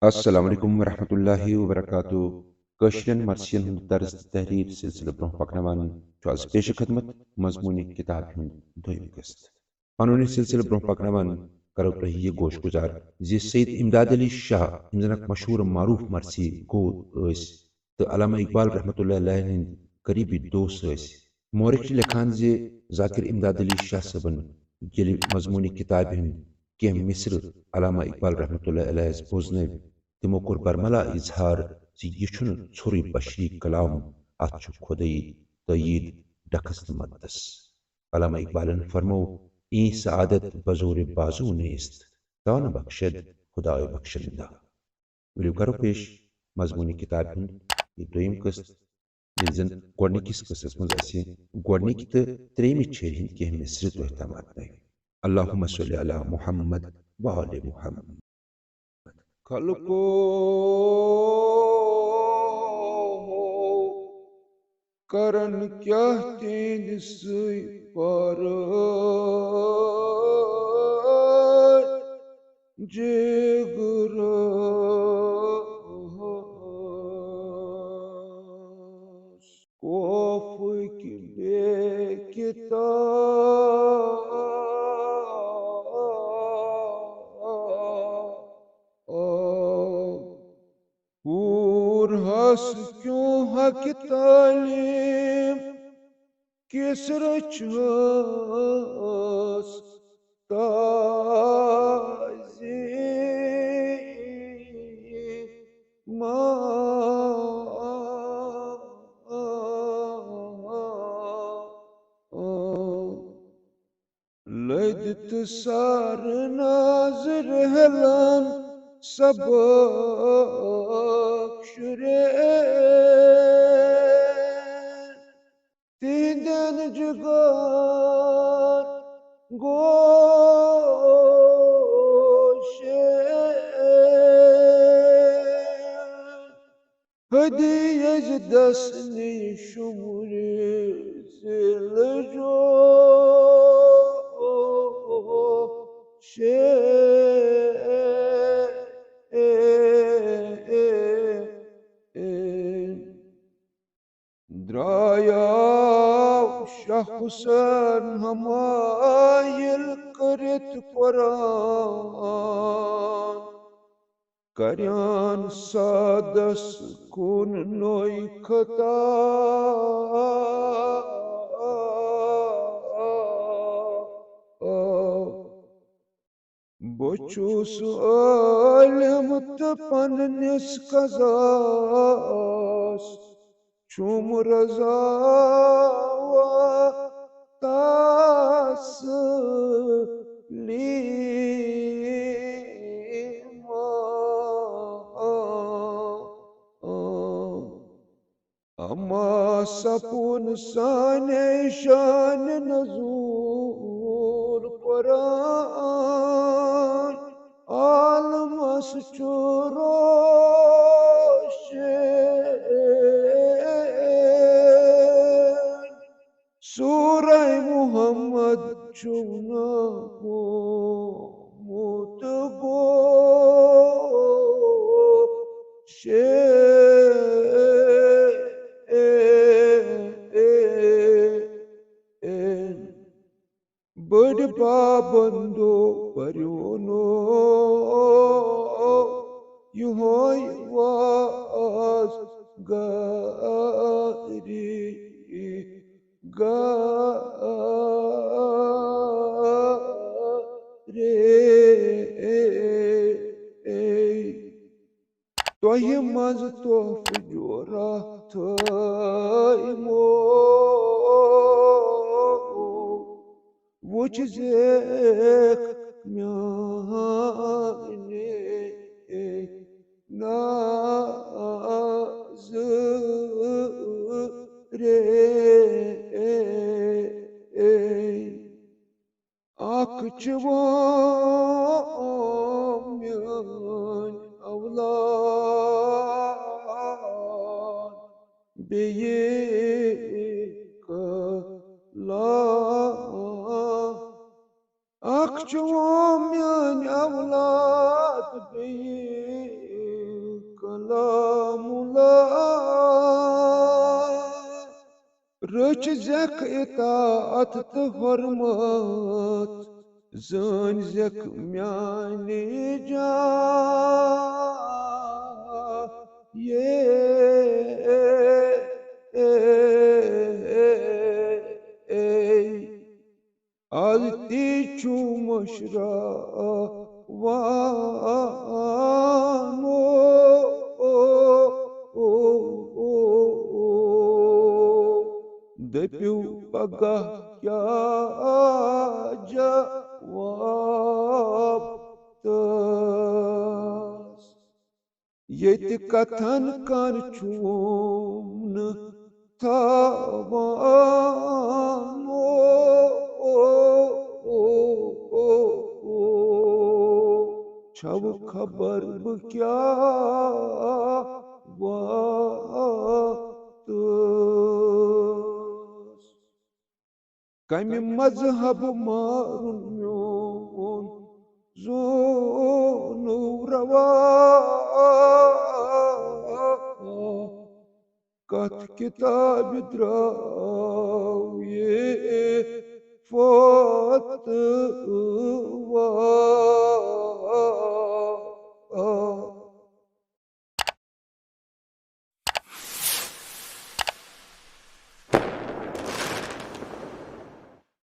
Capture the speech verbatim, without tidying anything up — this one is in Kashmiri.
السلام علیکم ورحمۃ اللہ وبرکاتہ۔ کٲشرٮ۪ن مرثین ہُنٛد طرز تہٕ تحریر سلسلہٕ برونٛہہ پکناوان چھُ از پیش خدمت مضموٗنی کتابہِ ہُنٛد دوٚیِم قسط۔ پنُن یہِ سلسلہٕ برونٛہہ پکناوان کرو تۄہہِ یہِ گوش گزار زِ سید امداد علی شاہ، یِم زن اکھ مشہوٗر معروٗف مرثی گوٚو ٲسۍ تہٕ علامہ اقبال رحمتہ اللہ علیہ ہٕنٛدۍ قریبی دوست ٲسۍ، مورخ چھِ لیکھان زِ ذاکر امداد علی شاہ صٲبن ییٚلہِ مضموٗنی کتابہِ ہٕنٛدۍ کینٛہہ مصرٕ علامہ اقبال رحمتہ اللہ علیہ یَس بوزنٲوۍ، تِمو کوٚر برملا اظہار زِ یہِ چھُنہٕ ژھوٚرُے بشری کلام، اتھ چھُ خۄدٲیی تٲییٖد ڈکھس تہٕ مددس۔ علامہ اقبالن فرموو، "ایں سعادت بزور بازو نیست، تا نہ بخشد خدای بخشندہ۔" ؤلِو کرو پیش مضموٗنی کِتابہِ ہُنٛد یہِ دوٚیِم قٕسط، ییٚلہِ زن گۄڈٕنِکِس قٕسطس منٛز اَسہِ گۄڈٕنِکۍ تہٕ ترٛیٚیِمہِ چھیرِ ہٕنٛدۍ کینٛہہ مصرٕ تۄہہِ تام واتنٲوۍ۔ اللہم صل علی محمد و آل محمد۔ خلقو کرن کیٛاہ تِہنٛدِ سۭتۍ پرٲش، جگرس کوفٕکۍ بے کتاب۔ پوٗرہس کیوں حق تعلیم کس رچھس تعظیم۔ لٔدۍ تہٕ سارٕ نازر ہٮ۪لان سبق شُرٮ۪ن۔ تِہنٛدٮ۪ن جگرن گوشن۔ حدیث دسنی شمر ذل جو شے۔ درایاو شاہ حسین حمایل کٔرِتھ قرآن۔ کریان سادس کُن نوے خطا۔ بہٕ چھُس عٲلِم تہٕ پننِس قضاہَس چھُم رضا و تسلیٖم۔ اما سپُن سانہِ شانہِ نزول قرآن عالمس چھُ روشن۔ سورہ محمد چھُم ناومُت گوشن۔ بٔڑۍ پابندو پریونو یِہوے واز گاری۔ گارے۔ تۄہہِ منٛز تحفہٕ جورا تھٲیمو، وُچھ زیکھ میانہِ نازرے۔ اکھ چھِ وۄنۍ میٲنۍ اولاد، بیٚیہِ کلام۔ اکھ چھُ وۄنۍ میٲنۍ اولاد، بیٚیہِ رٔچھ زیکھ اطاعت تہٕ حرمت، زٲنۍ زیکھ میانہِ جایہِ۔ از تہِ چھُ مشرا وانو۔ دٔپِو پگاہ کیٛاہ جواب تس؟ ییٚتہِ کتھن کن چھُم نہٕ تھاوان۔ چھَو خبر بہٕ کیٛاہ واتُس؟ کمہِ مذہب مارُن میون زونُو روا؟ کتھ کتابہِ درٛاو یہِ فاتہٕ؟